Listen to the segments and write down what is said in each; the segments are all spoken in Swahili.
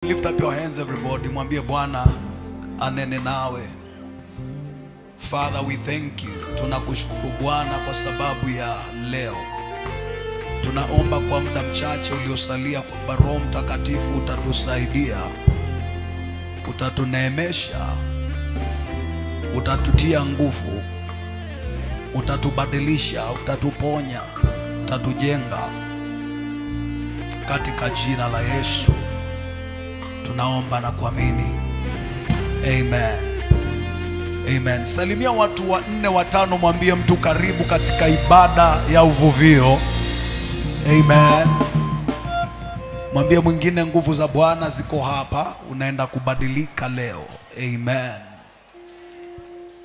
Lift up your hands everybody, mwambie Bwana anene nawe. Father, we thank you. Tunakushukuru Bwana kwa sababu ya leo. Tunaomba kwa muda mchache uliosalia kwamba Roho Mtakatifu utatusaidia, utatuneemesha, utatutia nguvu, utatubadilisha, utatuponya, utatujenga. Katika jina la Yesu tunaomba na kuamini. Amen. Amen. Salimia watu 4, 5, mwambie mtu karibu katika ibada ya uvuvio. Amen. Mwambie mwingine nguvu za Bwana ziko hapa, unaenda kubadilika leo. Amen.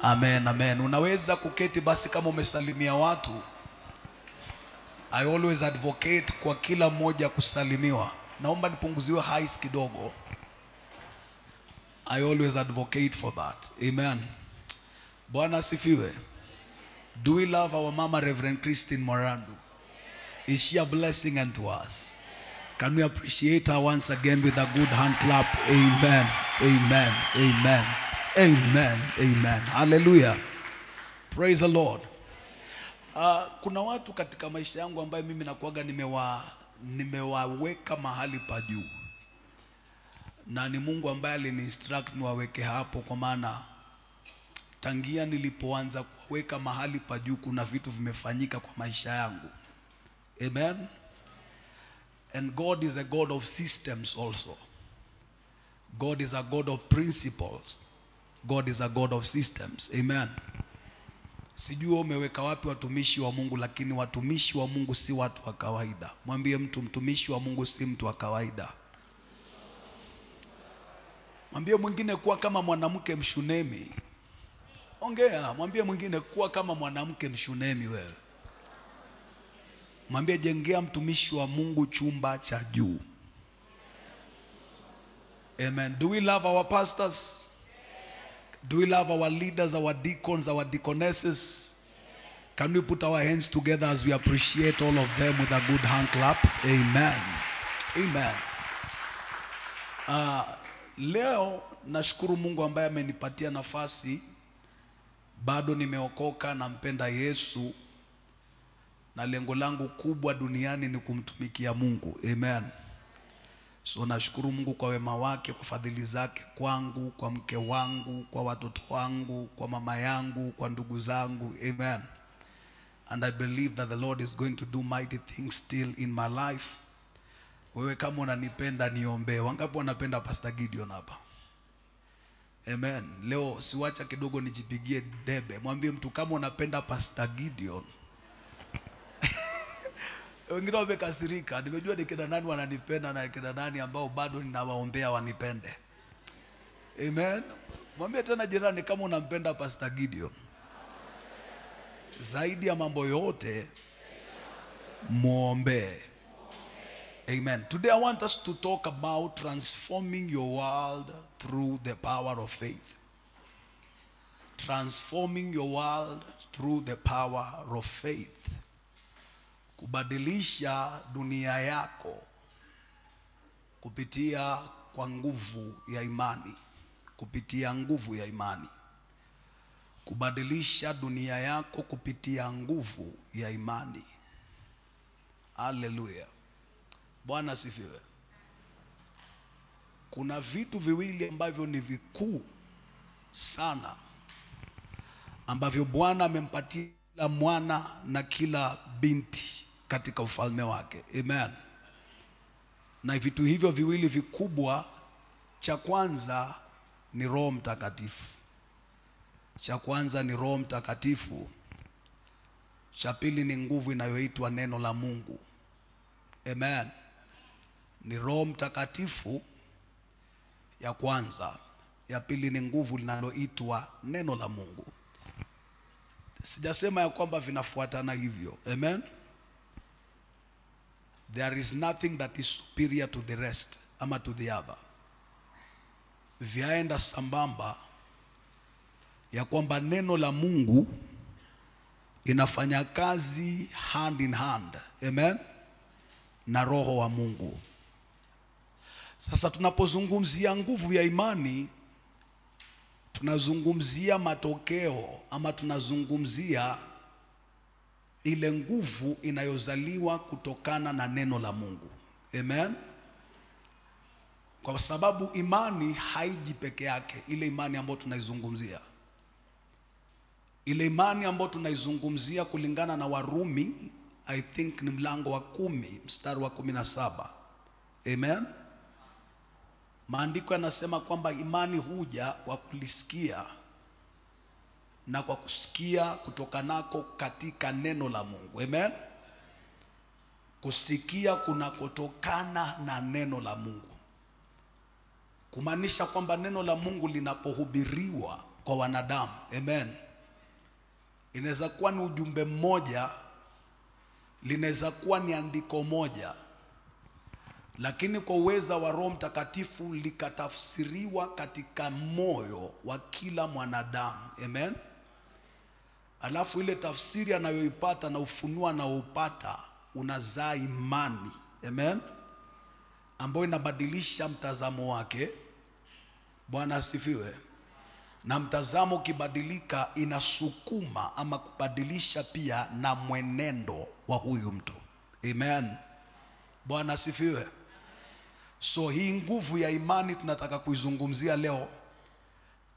Amen, amen. Unaweza kuketi basi kama umesalimia watu. I always advocate kwa kila mmoja kusalimiwa. Naomba nipunguziwe highs kidogo. I always advocate for that. Amen. Bwana asifiwe. Do we love our mama Reverend Christine Morandu? Is she a blessing unto us? Can we appreciate her once again with a good hand clap? Amen. Amen. Amen. Amen. Amen. Hallelujah. Praise the Lord. Kuna watu katika maisha yangu ambaye mimi nakuaga nimewaweka mahali pa juu. Na ni Mungu ambaye aliniinstruct niwaweke hapo, kwa maana tangia nilipoanza kuweka mahali pa juu kuna vitu vimefanyika kwa maisha yangu. Amen. And God is a God of systems also. God is a God of principles. God is a God of systems. Amen. Sijui umeweka wapi watumishi wa Mungu, lakini watumishi wa Mungu si watu wa kawaida. Mwambie mtu, mtumishi wa Mungu si mtu wa kawaida. Mwambie mwingine kuwa kama mwanamke Mshunemi. Ongea, mwambie mwingine kuwa kama mwanamke Mshunemi wewe. Mwambie jengea mtumishi wa Mungu chumba cha juu. Amen. Do we love our pastors? Do we love our leaders, our deacons, our deaconesses? Can we put our hands together as we appreciate all of them with a good hand clap? Amen. Amen. Leo nashukuru Mungu ambaye amenipatia nafasi. Bado nimeokoka, nampenda Yesu, na lengo langu kubwa duniani ni kumtumikia Mungu. Amen. So nashukuru Mungu kwa wema wake, kwa fadhili zake kwangu, kwa mke wangu, kwa watoto wangu, kwa mama yangu, kwa ndugu zangu. Amen. And I believe that the Lord is going to do mighty things still in my life. Wewe kama unanipenda niombee. Wangapi wanapenda Pastor Gideon hapa? Amen. Leo siwacha kidogo nijipigie debe. Mwambie mtu kama unapenda Pastor Gideon. Wengine wamekasirika. Nimejua ni kina nani wananipenda na kina nani ambao bado ninawaombea wanipende. Amen. Mwambie tena jirani kama unampenda Pastor Gideon. Zaidi ya mambo yote muombe. Amen. Today I want us to talk about transforming your world through the power of faith. Transforming your world through the power of faith. Kubadilisha dunia yako kupitia kwa nguvu ya imani. Kupitia nguvu ya imani. Kubadilisha dunia yako kupitia nguvu ya imani. Hallelujah. Bwana asifiwe. Kuna vitu viwili ambavyo ni vikuu sana ambavyo Bwana amempatia kila mwana na kila binti katika ufalme wake. Amen. Na vitu hivyo viwili vikubwa, cha kwanza ni Roho Mtakatifu. Cha kwanza ni Roho Mtakatifu. Cha pili ni nguvu inayoitwa neno la Mungu. Amen. Ni Roho Mtakatifu ya kwanza. Ya pili ni nguvu linaloitwa neno la Mungu. Sijasema ya kwamba vinafuatana hivyo. Amen. There is nothing that is superior to the rest ama to the other. Vyaenda sambamba ya kwamba neno la Mungu inafanya kazi hand in hand. Amen. Na Roho wa Mungu. Sasa tunapozungumzia nguvu ya imani, tunazungumzia matokeo ama tunazungumzia ile nguvu inayozaliwa kutokana na neno la Mungu. Amen. Kwa sababu imani haiji peke yake, ile imani ambayo tunaizungumzia. Ile imani ambayo tunaizungumzia kulingana na Warumi, I think ni mlango wa 10 mstari wa 17. Amen. Maandiko yanasema kwamba imani huja kwa kulisikia na kwa kusikia kutokanako katika neno la Mungu. Amen. Kusikia kunakotokana na neno la Mungu. Kumaanisha kwamba neno la Mungu linapohubiriwa kwa wanadamu, amen, inaweza kuwa ni ujumbe mmoja, linaweza kuwa ni andiko moja, lakini kwa uweza wa Roho Mtakatifu likatafsiriwa katika moyo wa kila mwanadamu. Amen. Alafu ile tafsiri anayoipata na ufunuo anaoupata unazaa imani. Amen. Ambayo inabadilisha mtazamo wake. Bwana asifiwe. Na mtazamo ukibadilika inasukuma ama kubadilisha pia na mwenendo wa huyu mtu. Amen. Bwana asifiwe. So hii nguvu ya imani tunataka kuizungumzia leo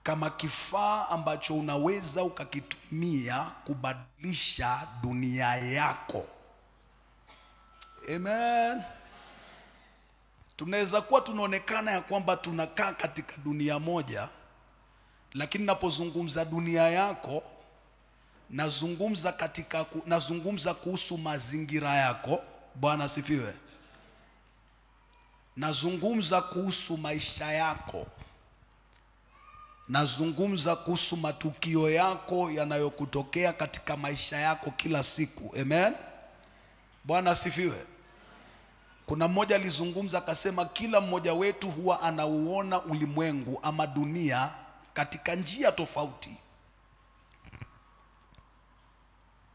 kama kifaa ambacho unaweza ukakitumia kubadilisha dunia yako. Amen. Tunaweza kuwa tunaonekana ya kwamba tunakaa katika dunia moja, lakini napozungumza dunia yako, nazungumza kuhusu mazingira yako. Bwana asifiwe. Nazungumza kuhusu maisha yako. Nazungumza kuhusu matukio yako yanayokutokea katika maisha yako kila siku. Amen. Bwana asifiwe. Kuna mmoja alizungumza akasema kila mmoja wetu huwa anauona ulimwengu ama dunia katika njia tofauti.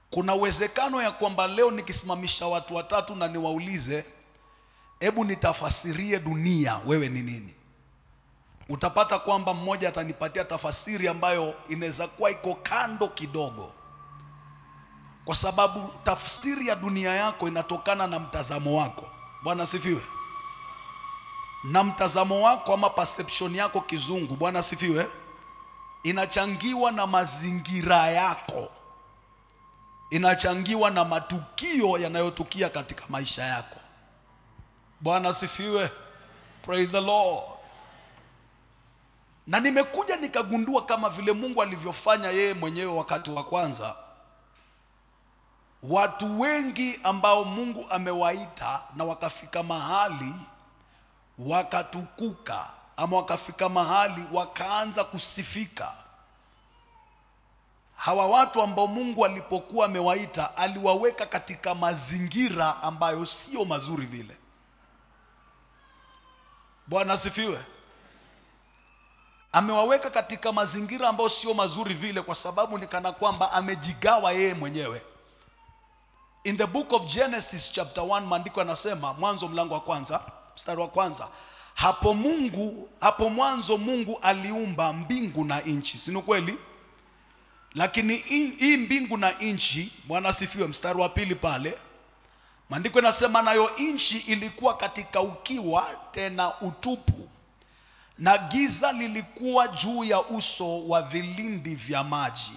Kuna uwezekano ya kwamba leo nikisimamisha watu watatu na niwaulize, hebu nitafasirie dunia wewe ni nini? Utapata kwamba mmoja atanipatia tafasiri ambayo inaweza kuwa iko kando kidogo. Kwa sababu tafsiri ya dunia yako inatokana na mtazamo wako. Bwana asifiwe. Na mtazamo wako ama perception yako kizungu, Bwana asifiwe, inachangiwa na mazingira yako. Inachangiwa na matukio yanayotukia katika maisha yako. Bwana asifiwe. Praise the Lord. Na nimekuja nikagundua kama vile Mungu alivyofanya yeye mwenyewe wakati wa kwanza, watu wengi ambao Mungu amewaita na wakafika mahali wakatukuka, ama wakafika mahali wakaanza kusifika, hawa watu ambao Mungu alipokuwa amewaita aliwaweka katika mazingira ambayo sio mazuri vile. Bwana asifiwe. Amewaweka katika mazingira ambayo sio mazuri vile kwa sababu ni kana kwamba amejigawa yeye mwenyewe. In the book of Genesis chapter 1, maandiko yanasema, Mwanzo mlango wa kwanza, mstari wa kwanza, hapo mwanzo Mungu aliumba mbingu na nchi. Si ni kweli? Lakini hii mbingu na nchi, Bwana asifiwe, mstari wa pili pale, maandiko yanasema nayo nchi ilikuwa katika ukiwa tena utupu, na giza lilikuwa juu ya uso wa vilindi vya maji,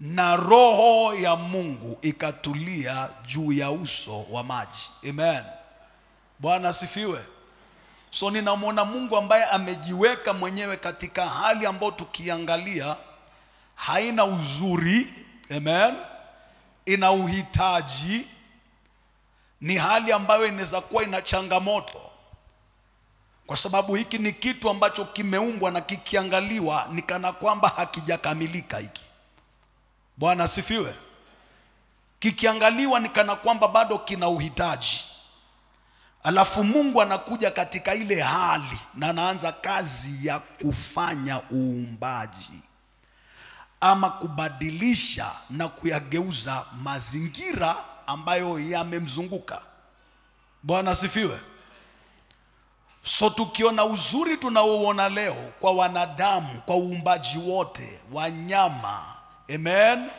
na roho ya Mungu ikatulia juu ya uso wa maji. Amen. Bwana asifiwe. So ninamwona Mungu ambaye amejiweka mwenyewe katika hali ambayo tukiangalia haina uzuri. Amen. Ina uhitaji. Ni hali ambayo inaweza kuwa ina changamoto, kwa sababu hiki ni kitu ambacho kimeumbwa na kikiangaliwa ni kana kwamba hakijakamilika hiki. Bwana asifiwe. Kikiangaliwa ni kana kwamba bado kina uhitaji. Alafu Mungu anakuja katika ile hali na anaanza kazi ya kufanya uumbaji ama kubadilisha na kuyageuza mazingira ambayo yamemzunguka. Bwana asifiwe. So tukiona uzuri tunaouona leo kwa wanadamu, kwa uumbaji wote, wanyama, amen,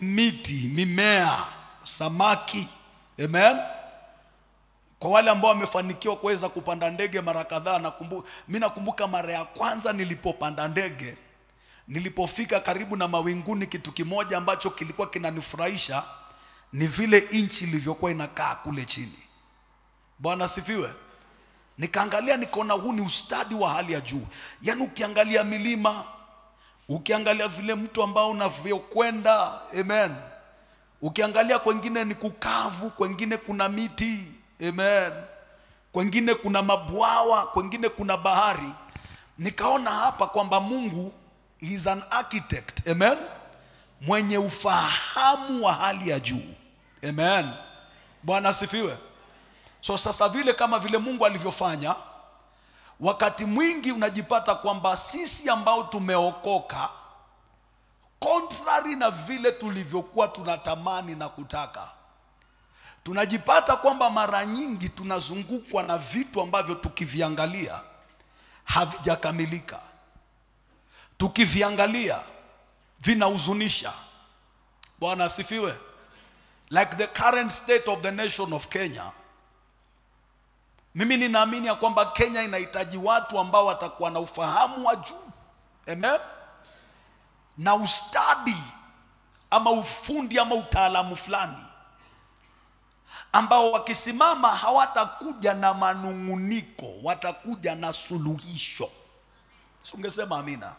miti, mimea, samaki, amen. Kwa wale ambao wamefanikiwa kuweza kupanda ndege mara kadhaa, mimi nakumbuka mara ya kwanza nilipopanda ndege, nilipofika karibu na mawinguni, kitu kimoja ambacho kilikuwa kinanifurahisha ni vile inchi ilivyokuwa inakaa kule chini. Bwana sifiwe. Nikaangalia nikaona huu ni ustadi wa hali ya juu. Yaani ukiangalia milima, ukiangalia vile mtu ambao unavyokwenda, amen. Ukiangalia kwengine ni kukavu, kwengine kuna miti, amen. Kwengine kuna mabwawa, kwengine kuna bahari. Nikaona hapa kwamba Mungu is an architect, amen, mwenye ufahamu wa hali ya juu, amen. Bwana asifiwe. So sasa vile kama vile Mungu alivyofanya, wakati mwingi unajipata kwamba sisi ambao tumeokoka, contrary na vile tulivyokuwa tunatamani na kutaka, tunajipata kwamba mara nyingi tunazungukwa na vitu ambavyo tukiviangalia havijakamilika, tukiviangalia vinahuzunisha. Bwana asifiwe. Like the current state of the nation of Kenya, mimi ninaamini ya kwamba Kenya inahitaji watu ambao watakuwa na ufahamu wa juu, amen, na ustadi ama ufundi ama utaalamu fulani, ambao wakisimama hawatakuja na manunguniko, watakuja na suluhisho. Ungesema amina?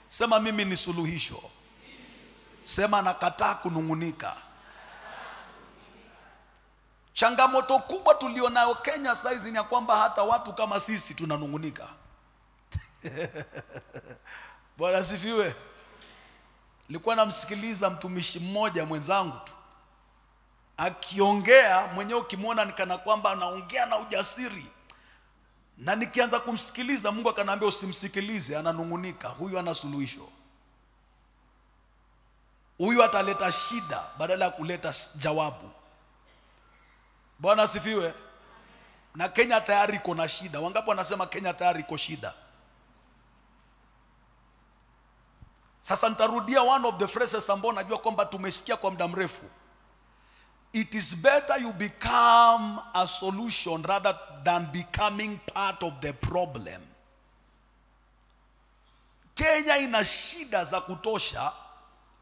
Sema mimi ni suluhisho. Sema nakataa kunungunika. Changamoto kubwa tulionayo Kenya saizi ni ya kwamba hata watu kama sisi tunanungunika. Bwana asifiwe. Nilikuwa namsikiliza mtumishi mmoja mwenzangu tu akiongea, mwenyewe ukimwona ni kana kwamba anaongea na ujasiri. Na nikianza kumsikiliza, Mungu akaniambia usimsikilize, ananungunika. Huyu ana suluhisho. Huyu ataleta shida badala ya kuleta jawabu. Bwana asifiwe. Na Kenya tayari iko na shida. Wangapi wanasema Kenya tayari iko shida? Sasa nitarudia one of the phrases ambao najua kwamba tumesikia kwa muda mrefu. It is better you become a solution rather than becoming part of the problem. Kenya ina shida za kutosha,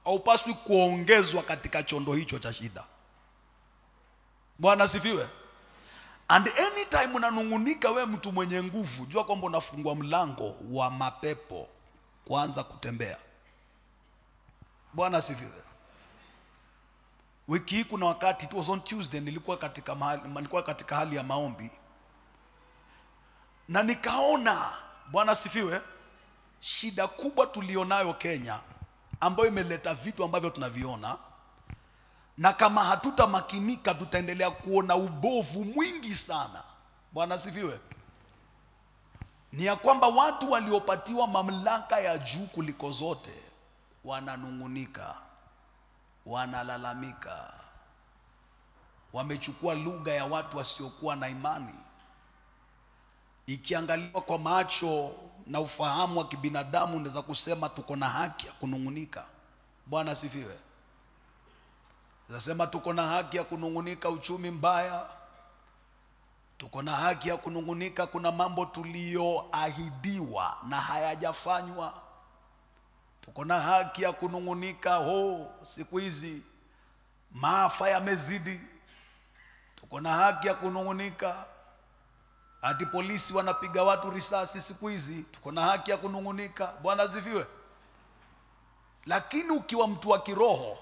haupaswi kuongezwa katika chondo hicho cha shida. Bwana asifiwe. And anytime unanungunika we mtu mwenye nguvu, jua kwamba unafungua mlango wa mapepo kuanza kutembea. Bwana asifiwe. Wiki hii kuna wakati, it was on Tuesday, nilikuwa katika hali ya maombi. Na nikaona, Bwana asifiwe, shida kubwa tulionayo Kenya ambayo imeleta vitu ambavyo tunaviona, na kama hatutamakinika tutaendelea kuona ubovu mwingi sana. Bwana asifiwe. Ni ya kwamba watu waliopatiwa mamlaka ya juu kuliko zote wananungunika, wanalalamika, wamechukua lugha ya watu wasiokuwa na imani. Ikiangaliwa kwa macho na ufahamu wa kibinadamu, unaweza kusema tuko na haki ya kunungunika. Bwana asifiwe. Nasema tuko na haki ya kunungunika uchumi mbaya, tuko na haki ya kunungunika kuna mambo tulioahidiwa na hayajafanywa, tuko na haki ya kunungunika siku hizi maafa yamezidi, tuko na haki ya kunungunika ati polisi wanapiga watu risasi siku hizi, tuko na haki ya kunungunika. Bwana asifiwe. Lakini ukiwa mtu wa kiroho,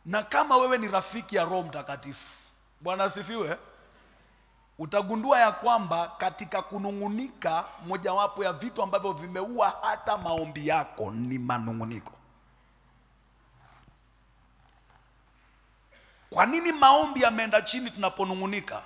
na kama wewe ni rafiki ya Roho Mtakatifu, Bwana asifiwe, utagundua ya kwamba katika kunungunika, mojawapo ya vitu ambavyo vimeua hata maombi yako ni manunguniko. Kwa nini maombi yameenda chini tunaponungunika?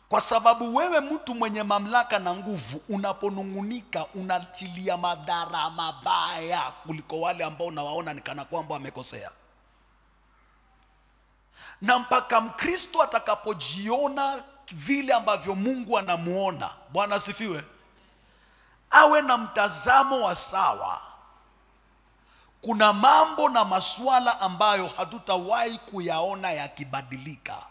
Kwa sababu wewe mtu mwenye mamlaka na nguvu, unaponungunika unaachilia madhara mabaya kuliko wale ambao unawaona ni kana kwamba wamekosea. Na mpaka Mkristo atakapojiona vile ambavyo Mungu anamuona, Bwana asifiwe, awe na mtazamo wa sawa, kuna mambo na masuala ambayo hatutawahi kuyaona yakibadilika.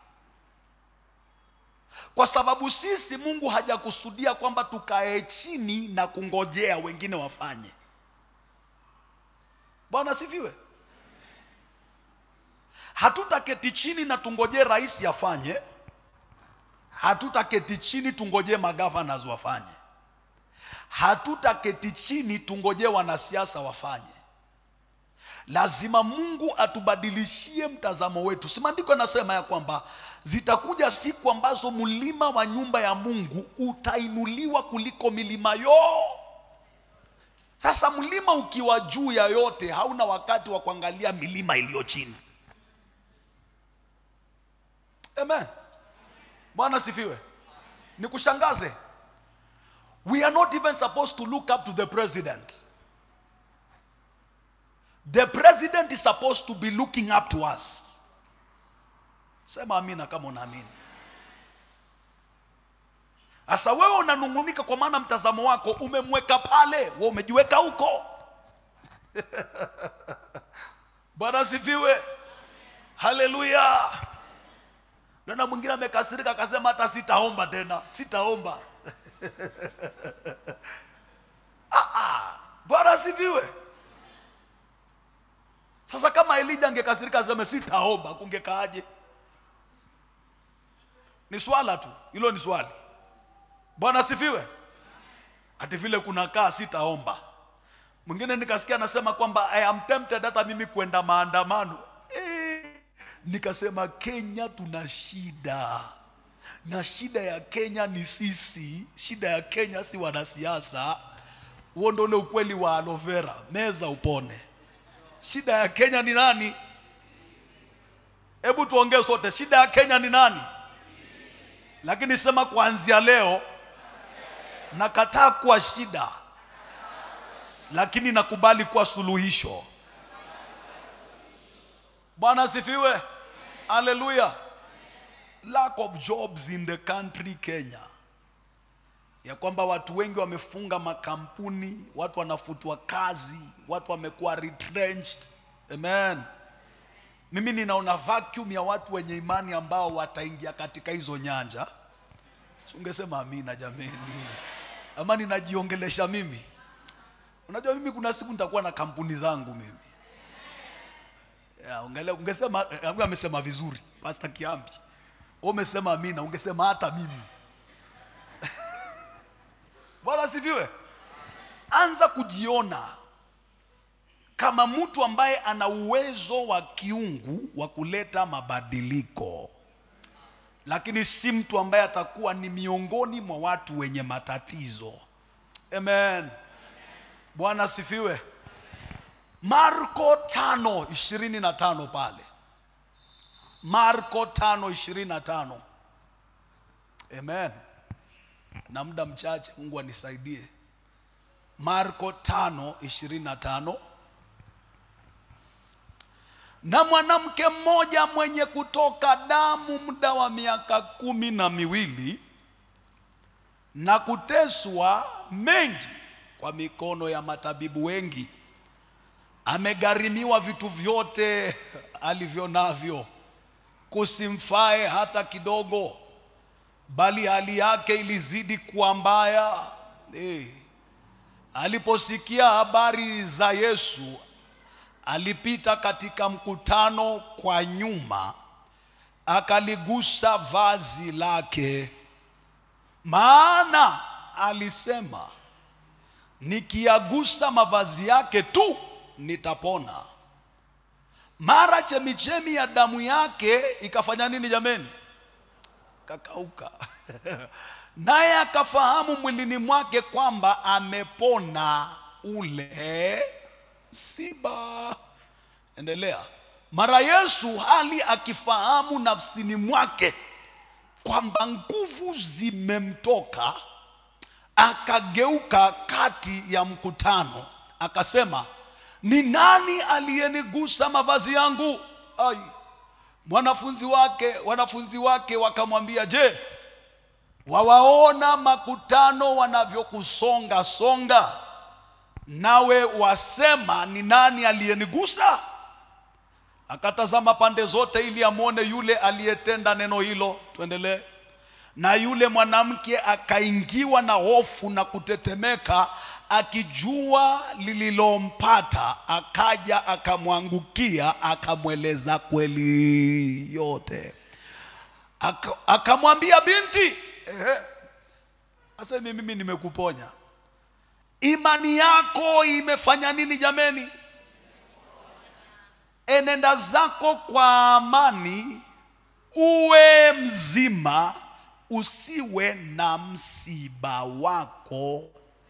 Kwa sababu sisi Mungu hajakusudia kwamba tukae chini na kungojea wengine wafanye. Bwana asifiwe. Hatutaketi chini na tungojee rais afanye. Hatutaketi chini tungojee magavana wafanye. Hatutaketi chini tungojee wanasiasa wafanye. Lazima Mungu atubadilishie mtazamo wetu. Si maandiko yanasema ya kwamba zitakuja siku ambazo mlima wa nyumba ya Mungu utainuliwa kuliko milima yote. Sasa mlima ukiwa juu ya yote, hauna wakati wa kuangalia milima iliyo chini. Amen. Bwana sifiwe. Nikushangaze, we are not even supposed to look up to the president. The president is supposed to be looking up to us. Sema amina kama unaamini. Asa wewe unanungunika kwa maana mtazamo wako umemweka pale, wewe umejiweka huko. Bwana sifiwe. Haleluya. Na mwingine amekasirika akasema hata sitaomba tena, sitaomba. Bwana sifiwe. Sasa kama Elijah angekasirika aseme sitaomba, kungekaaje? Ni swala tu, hilo ni swali. Bwana sifiwe. Ati vile kuna kaa sitaomba. Mwingine nikasikia anasema kwamba I am tempted hata mimi kwenda maandamano. Nikasema Kenya tuna shida. Na shida ya Kenya ni sisi, shida ya Kenya si wanasiasa. Huo ndio ule ukweli wa aloe vera, meza upone. Shida ya Kenya ni nani? Hebu tuongee sote, shida ya Kenya ni nani? Lakini sema kuanzia leo nakataa kuwa shida, lakini nakubali kuwa suluhisho. Bwana asifiwe. Hallelujah. Lack of jobs in the country Kenya, ya kwamba watu wengi wamefunga makampuni, watu wanafutwa kazi, watu wamekuwa retrenched. Amen. Mimi ninaona vacuum ya watu wenye imani ambao wataingia katika hizo nyanja. Si ungesema amina jameni? Ama ninajiongelesha mimi? Unajua mimi kuna siku nitakuwa na kampuni zangu mimi. Ya, ungesema, amesema vizuri Pastor Kiambi. Wewe umesema amina, ungesema hata mimi. Bwana asifiwe. Anza kujiona kama mtu ambaye ana uwezo wa kiungu wa kuleta mabadiliko, lakini si mtu ambaye atakuwa ni miongoni mwa watu wenye matatizo. Amen. Bwana asifiwe. Marko 5:25 pale. Marko 5:25. Amen. Na muda mchache, Mungu anisaidie. Marko 5:25. Na mwanamke mmoja mwenye kutoka damu muda wa miaka 12 na kuteswa mengi kwa mikono ya matabibu wengi, amegharimiwa vitu vyote alivyo navyo, kusimfae hata kidogo, bali hali yake ilizidi kuwa mbaya. Aliposikia habari za Yesu, alipita katika mkutano kwa nyuma, akaligusa vazi lake, maana alisema, nikiagusa mavazi yake tu nitapona. Mara chemichemi ya damu yake ikafanya nini jameni? Kakauka. Naye akafahamu mwilini mwake kwamba amepona ule msiba. Endelea. Mara Yesu hali akifahamu nafsini mwake kwamba nguvu zimemtoka, akageuka kati ya mkutano akasema, ni nani aliyenigusa mavazi yangu? Ai. Wanafunzi wake wakamwambia, je, Wawaona makutano wanavyokusonga songa, nawe wasema, ni nani aliyenigusa? Akatazama pande zote ili amwone yule aliyetenda neno hilo. Tuendelee. Na yule mwanamke akaingiwa na hofu na kutetemeka, akijua lililompata, akaja akamwangukia, akamweleza kweli yote. Akamwambia, binti, asemi mimi nimekuponya. Imani yako imefanya nini jameni? Enenda zako kwa amani, uwe mzima, usiwe na msiba wako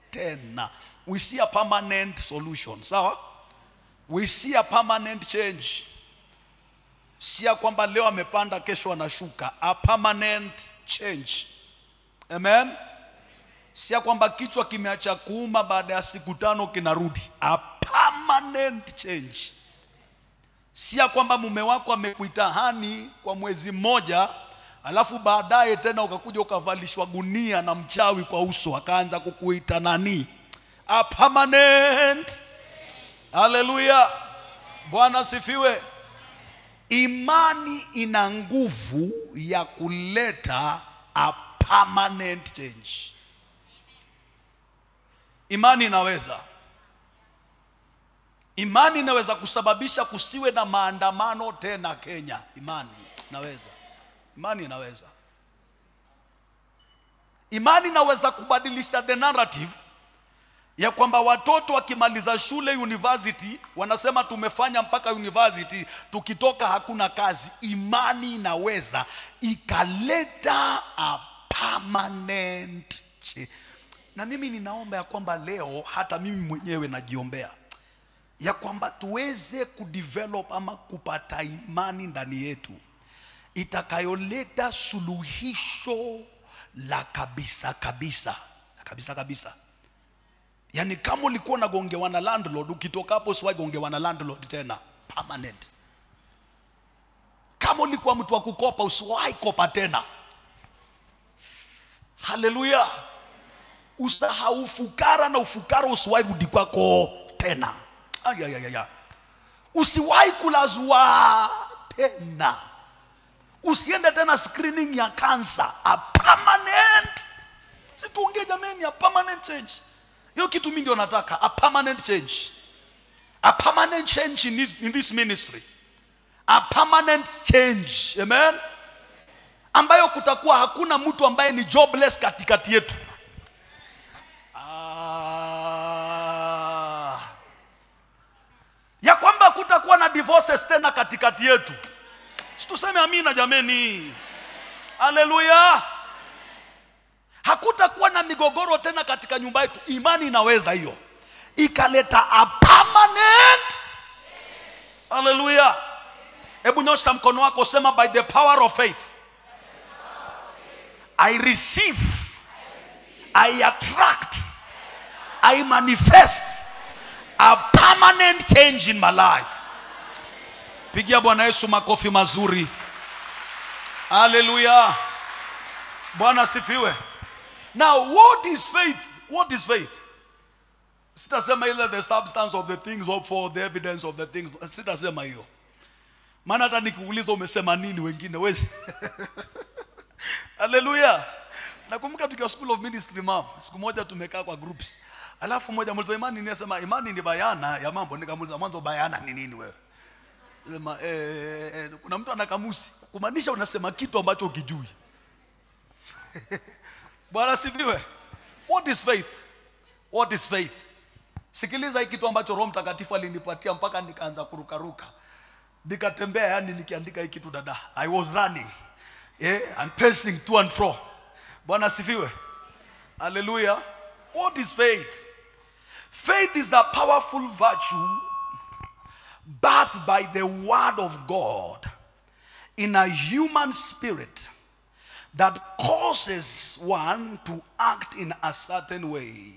tena. We see a permanent solution. Sawa? We see a permanent change. Sia kwamba leo amepanda kesho anashuka. A permanent change. Amen? Sia kwamba kichwa kimeacha kuuma baada ya siku 5 kinarudi. A permanent change. Sia kwamba mume wako amekuita hani kwa mwezi mmoja, alafu baadaye tena ukakuja ukavalishwa gunia na mchawi kwa uso akaanza kukuita nani. A permanent. Hallelujah. Bwana sifiwe. Imani ina nguvu ya kuleta a permanent change. Imani inaweza. Imani inaweza kusababisha kusiwe na maandamano tena Kenya. Imani inaweza. Imani inaweza. Imani inaweza kubadilisha the narrative ya kwamba watoto wakimaliza shule university wanasema tumefanya mpaka university, tukitoka hakuna kazi. Imani inaweza ikaleta a permanent change. Na mimi ninaomba ya kwamba leo hata mimi mwenyewe najiombea ya kwamba tuweze kudevelop ama kupata imani ndani yetu itakayoleta suluhisho la kabisa kabisa. Kabisa kabisa. Yani kama ulikuwa unagongewa na landlord, ukitoka hapo usiwahi gongewa na landlord tena. Permanent. Kama ulikuwa mtu wa kukopa, usiwahi kopa tena. Hallelujah. Usahau ufukara na ufukara usiwahi rudi kwako tena. Ayayaya. Usiwahi kulazwa tena. Usiende tena screening ya cancer. A permanent. Situongee jameni, a permanent change. Hiyo kitu mimi ndio nataka, a permanent change. A permanent change in this ministry. A permanent change. Amen. Ambayo kutakuwa hakuna mtu ambaye ni jobless katikati yetu. Ya kwamba kutakuwa na divorces tena katikati yetu. Situseme amina jameni. Hallelujah. Hakutakuwa na migogoro tena katika nyumba yetu. Imani inaweza hiyo ikaleta a permanent. Hallelujah. Hebu nyosha mkono wako, sema by the power of faith I receive, I attract, I manifest a permanent change in my life. Pigia Bwana Yesu makofi mazuri. Hallelujah. Bwana sifiwe. Now, what is faith? What is faith? Sitasema ile the substance of the things hoped for, the evidence of the things. Sitasema hiyo. Maana hata nikikuuliza umesema nini wengine wezi. Hallelujah. Nakumbuka tukiwa School of Ministry, mom, siku moja tumekaa kwa groups. Alafu mmoja muuliza imani ni, asema imani ni bayana ya mambo. Nikamuuliza mwanzo bayana ni nini wewe? Sema kuna mtu ana kamusi. Kumaanisha unasema kitu ambacho ukijui. Bwana sifiwe. What is faith? What is faith? Sikiliza hiki kitu ambacho Roho Mtakatifu alinipatia mpaka nikaanza kurukaruka. Nikatembea yani nikiandika hiki kitu dada. I was running. Yeah, and pacing to and fro. Bwana sifiwe. Hallelujah. What is faith? Faith is a powerful virtue birthed by the word of God in a human spirit that causes one to act in a certain way,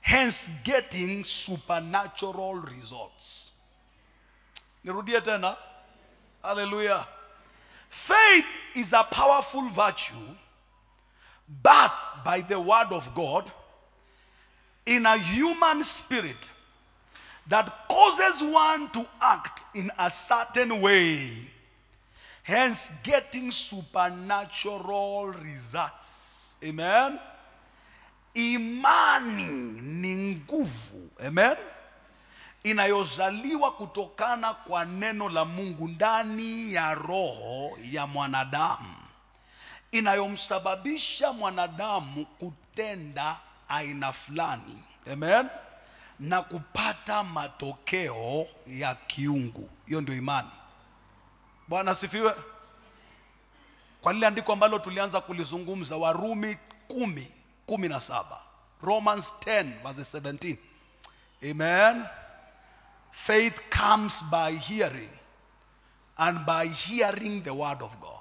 hence getting supernatural results. Nirudie tena. Hallelujah. Faith is a powerful virtue Birth by the word of God in a human spirit that causes one to act in a certain way, hence getting supernatural results. Amen. Imani ni nguvu, amen, inayozaliwa kutokana kwa neno la Mungu ndani ya roho ya mwanadamu, inayomsababisha mwanadamu kutenda aina fulani, amen, na kupata matokeo ya kiungu. Hiyo ndio imani. Bwana asifiwe. Kwa lile andiko ambalo tulianza kulizungumza, Warumi 10:17, Romans 10 verse 17. Amen. Faith comes by hearing, and by hearing the word of God.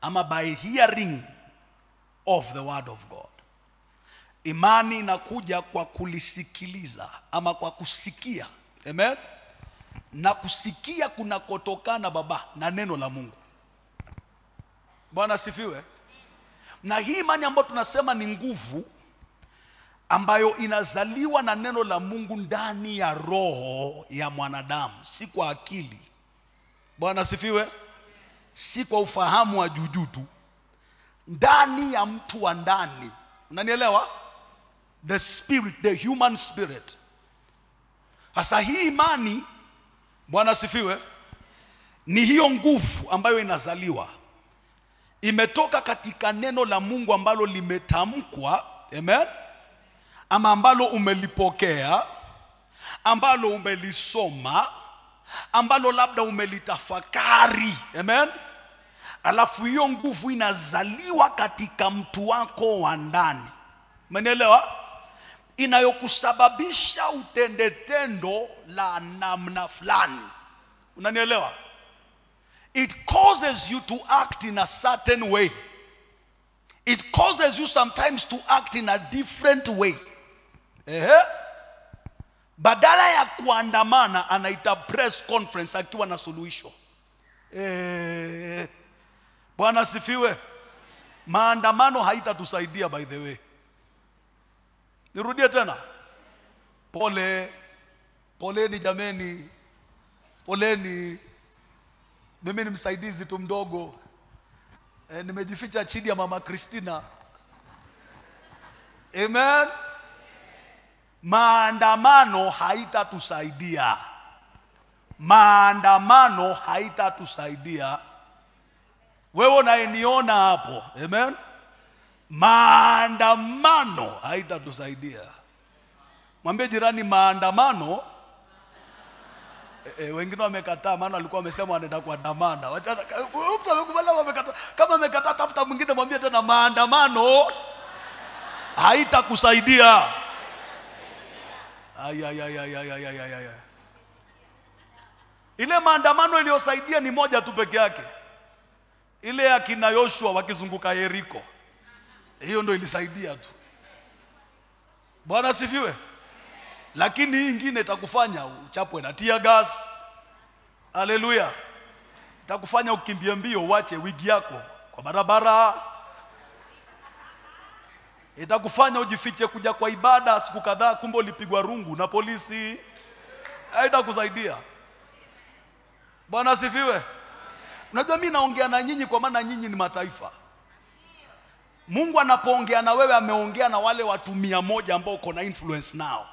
Ama by hearing of the word of God. Imani inakuja kwa kulisikiliza ama kwa kusikia. Amen. Na kusikia kunakotokana baba na neno la Mungu. Bwana asifiwe. Na hii imani ambayo tunasema ni nguvu ambayo inazaliwa na neno la Mungu ndani ya roho ya mwanadamu, si kwa akili. Bwana asifiwe. Si kwa ufahamu wa juujuu tu, ndani ya mtu wa ndani. Unanielewa? The spirit, the human spirit. Hasa hii imani, Bwana asifiwe, ni hiyo nguvu ambayo inazaliwa, imetoka katika neno la Mungu ambalo limetamkwa, amen, ama ambalo umelipokea, ambalo umelisoma, ambalo labda umelitafakari, amen. Alafu hiyo nguvu inazaliwa katika mtu wako wa ndani. Umenielewa? Inayokusababisha utende tendo la namna fulani. Unanielewa? It causes you to act in a certain way. It causes you sometimes to act in a different way. Badala ya kuandamana, anaita press conference akiwa na suluhisho. Bwana asifiwe. Maandamano haitatusaidia, by the way. Nirudie tena. Pole. Poleni jameni. Poleni. Mimi ni msaidizi tu mdogo. Nimejificha chini ya Mama Christina. Amen. Maandamano haitatusaidia. Maandamano haitatusaidia. Wewe unayeniona hapo, amen, maandamano haitatusaidia. Mwambie jirani maandamano. Wengine wamekataa, maana walikuwa wamesema wanaenda kuandamana. Wachana, mtu amekubali, wamekataa. Kama amekataa, tafuta mwingine, mwambie tena maandamano haitakusaidia. Ay, ay, ay, ay, ay, ay, ay, ay. Ile maandamano iliyosaidia ni moja tu peke yake. Ile ya kina Yoshua wakizunguka Yeriko. Hiyo ndio ilisaidia tu. Bwana asifiwe. Lakini hii ingine itakufanya uchapwe na tear gas. Haleluya. Itakufanya ukimbie mbio, uache wigi yako kwa barabara. Itakufanya ujifiche kuja kwa ibada siku kadhaa, kumbe ulipigwa rungu na polisi. Haitakusaidia. Bwana asifiwe. Unajua mimi naongea na nyinyi kwa maana nyinyi ni mataifa. Mungu anapoongea na wewe, ameongea na wale watu 100 ambao uko na influence nao.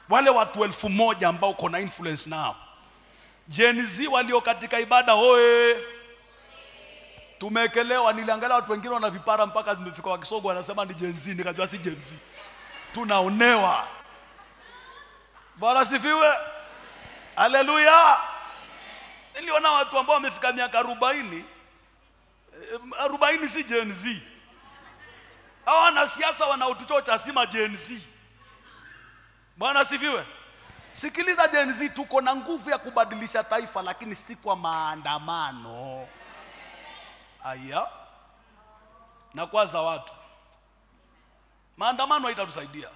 Wale watu 1000 ambao uko na influence nao. Gen Z walio katika ibada hoye. Tumekelewa, niliangalia watu wengine wana vipara mpaka zimefika wakisogo wanasema ni Gen Z, nikajua si Gen Z. Tunaonewa. Bwana asifiwe. Haleluya. Niliona watu ambao wamefika miaka 40. 40 si Gen Z. Hawa wanasiasa wanaotuchocha si ma Gen Z. Bwana asifiwe. Sikiliza Gen Z, tuko na nguvu ya kubadilisha taifa, lakini si kwa maandamano. Aya. Na kwaza watu. Maandamano haitatusaidia.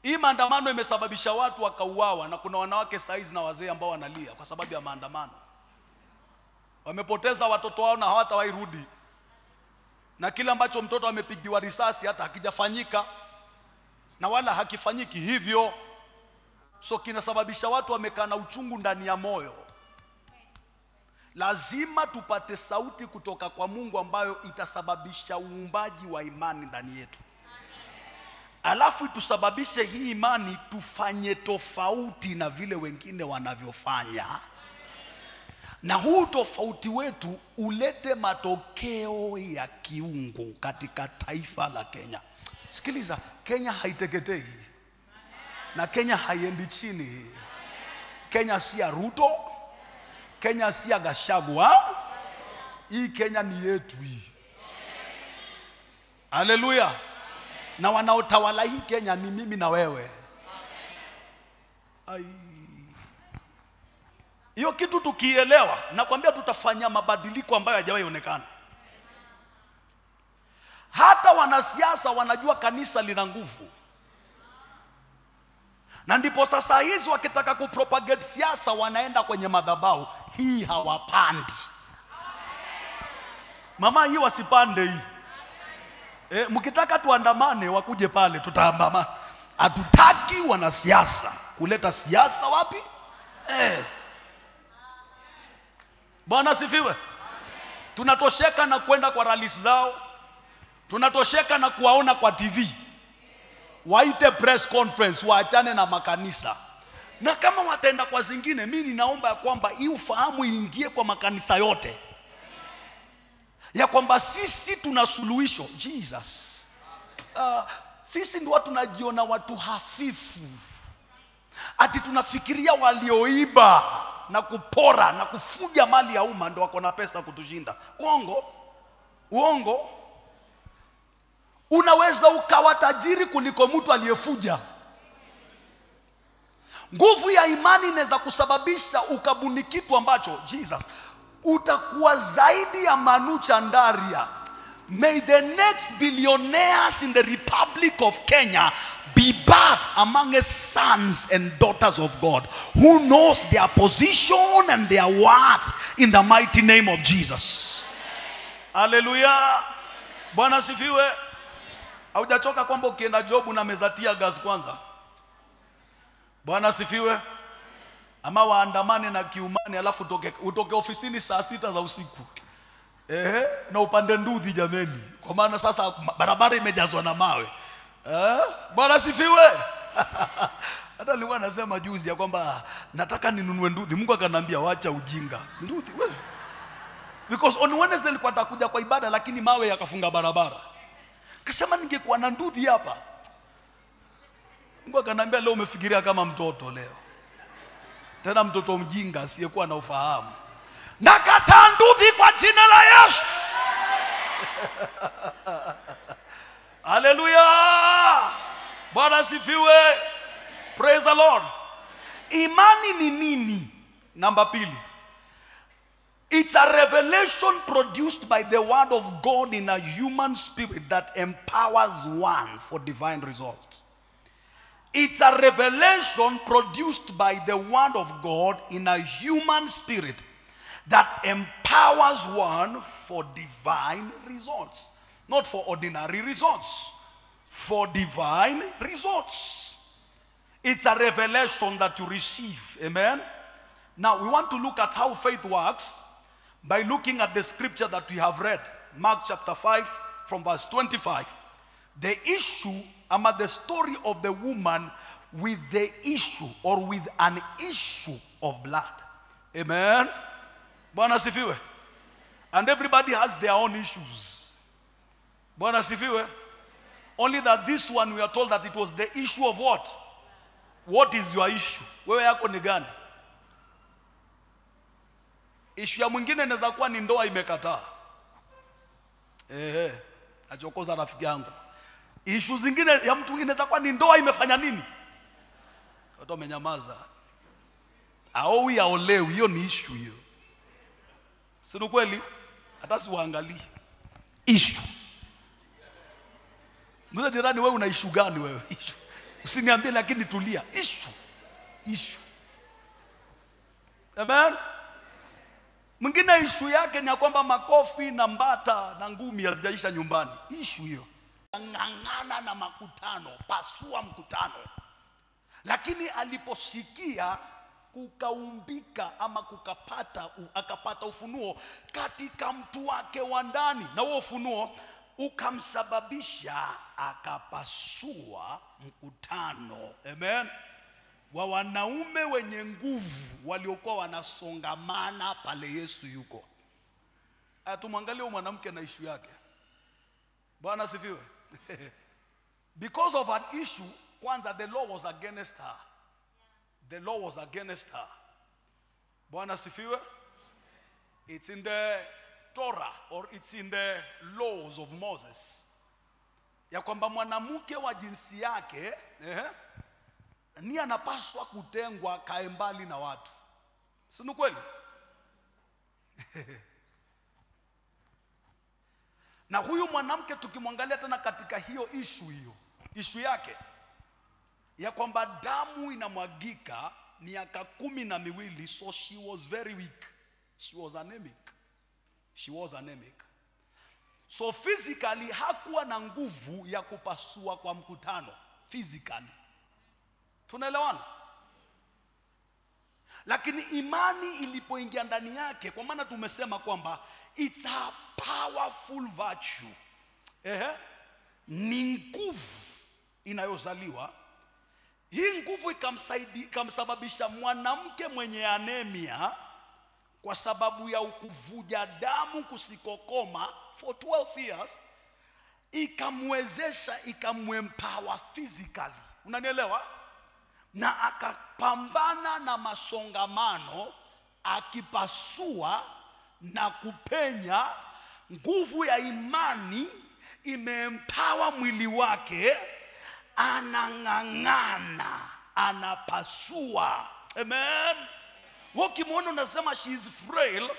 Hii maandamano imesababisha watu wakauawa, na kuna wanawake saizi na wazee ambao wanalia kwa sababu ya maandamano. Wamepoteza watoto wao na hawatawahi rudi. Na kila ambacho mtoto amepigiwa risasi hata hakijafanyika na wala hakifanyiki hivyo. So kinasababisha watu wamekaa na uchungu ndani ya moyo. Lazima tupate sauti kutoka kwa Mungu ambayo itasababisha uumbaji wa imani ndani yetu. Alafu itusababishe hii imani tufanye tofauti na vile wengine wanavyofanya. Na huu tofauti wetu ulete matokeo ya kiungu katika taifa la Kenya. Sikiliza, Kenya haiteketei. Na Kenya haiendi chini. Kenya si ya Ruto. Kenya si ya Gachagua. Hii Kenya ni yetu hii. Haleluya. Na wanaotawala hii Kenya ni mimi na wewe. Ai. Hiyo kitu tukielewa, nakwambia tutafanya mabadiliko ambayo hayajawahi onekana. Hata wanasiasa wanajua kanisa lina nguvu. Na ndipo sasa hizi wakitaka kupropagate siasa wanaenda kwenye madhabahu. Hii hawapandi. Mama, hii wasipande hii. Mkitaka tuandamane wakuje pale, tutaandamana. Hatutaki wanasiasa kuleta siasa wapi? Bwana sifiwe. Tunatosheka na kwenda kwa rallies zao. Tunatosheka na kuwaona kwa TV. Waite press conference, waachane na makanisa. Na kama wataenda kwa zingine, mimi ninaomba ya kwamba hii ufahamu iingie kwa makanisa yote. Ya kwamba sisi tuna suluhisho. Jesus. Sisi ndio tunajiona watu hafifu. Ati tunafikiria walioiba na kupora na kufuja mali ya umma ndio wako na pesa kutushinda. Uongo. Uongo. Unaweza ukawa tajiri kuliko mtu aliyefuja. Nguvu ya imani inaweza kusababisha ukabuni kitu ambacho Jesus utakuwa zaidi ya Manu Chandaria. May the next billionaires in the Republic of Kenya be birthed among the sons and daughters of God who knows their position and their worth in the mighty name of Jesus. Hallelujah. Bwana sifiwe. Haujachoka kwamba ukienda job na mezatia gas kwanza? Bwana sifiwe. Ama waandamane na kiumani alafu utoke ofisini saa 6 za usiku. Na upande nduthi jameni. Kwa maana sasa barabara imejazwa na mawe. Bwana sifiwe. Hata nilikuwa nasema juzi ya kwamba nataka ninunue nduthi. Mungu akaniambia wacha ujinga. Nduthi wewe. Because on Wednesday nilikuwa nitakuja kwa ibada lakini mawe yakafunga barabara. Kasema ningekuwa na nduthi hapa. Mungu akaniambia leo umefikiria kama mtoto leo. Tena mtoto mjinga asiyekuwa na ufahamu. Nakataa nduthi kwa jina la Yesu. Hallelujah. Bwana sifiwe. Praise the Lord. Imani ni nini? Namba 2. It's a revelation produced by the word of God in a human spirit that empowers one for divine results. It's a revelation produced by the word of God in a human spirit that empowers one for divine results. Not for ordinary results. For divine results. It's a revelation that you receive. Amen? Now, we want to look at how faith works by looking at the scripture that we have read. Mark chapter 5 from verse 25. The issue, the story of the woman with the issue or with an issue of blood. Amen? Bwana sifiwe. And everybody has their own issues. Bwana sifiwe. Only that this one we are told that it was the issue of what? What is your issue? Wewe yako ni gani? Issue ya mwingine inaweza kuwa ni ndoa imekataa. Achokoza rafiki yangu. Issue zingine ya mtu inaweza kuwa ni ndoa imefanya nini? Watu wamenyamaza. Aowi aolewi, hiyo ni issue hiyo. Si ni kweli? Hata siwaangalii. Issue. Mzee jirani, wewe una issue gani wewe? Issue. Usiniambie lakini tulia. Issue. Issue. Amen. Mwingine issue yake ni ya kwamba makofi na mbata na ngumi hazijaisha nyumbani. Issue hiyo. Ng'ang'ana na makutano, pasua mkutano. Lakini aliposikia kukaumbika ama kukapata, akapata ufunuo katika mtu wake wa ndani, na huo ufunuo ukamsababisha akapasua mkutano. Amen. Wa wanaume wenye nguvu waliokuwa wanasongamana pale Yesu yuko. Tumwangalie mwanamke na issue yake. Bwana asifiwe. Because of an issue, kwanza the law was against her. The law was against her. Bwana asifiwe. It's in the Torah, or it's in the laws of Moses, ya kwamba mwanamke wa jinsi yake ni anapaswa kutengwa, kae mbali na watu. Si ni kweli? Na huyu mwanamke tukimwangalia tena katika hiyo issue, hiyo issue yake ya kwamba damu inamwagika miaka 12, so she was very weak. She was anemic. She was anemic. So physically hakuwa na nguvu ya kupasua kwa mkutano. Physically. Tunaelewana? Lakini imani ilipoingia ndani yake, kwa maana tumesema kwamba it's a powerful virtue. Ni nguvu inayozaliwa. Hii nguvu ikamsababisha mwanamke mwenye anemia, kwa sababu ya kuvuja damu kusikokoma for 12 years, ikamwezesha, ikamwempower physically. Unanielewa? Na akapambana na masongamano, akipasua na kupenya. Nguvu ya imani imeempower mwili wake, anang'ang'ana, anapasua. Amen. Ukimwona unasema she is frail,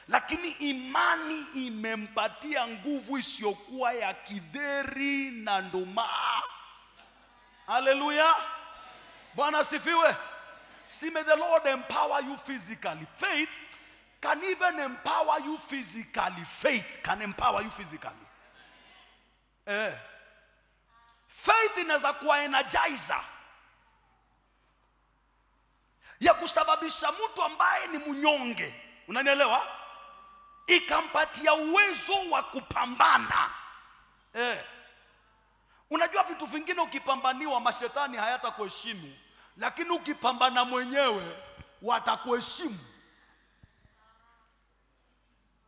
lakini imani imempatia nguvu isiyokuwa ya kidheri na nduma. Hallelujah. Bwana asifiwe. See, may the Lord empower you physically. Faith can even empower you physically. Faith can empower you physically. Faith inaweza kuwa energizer ya kusababisha mtu ambaye ni mnyonge, unanielewa, ikampatia uwezo wa kupambana. Unajua vitu vingine ukipambaniwa mashetani hayatakuheshimu, lakini ukipambana mwenyewe watakuheshimu.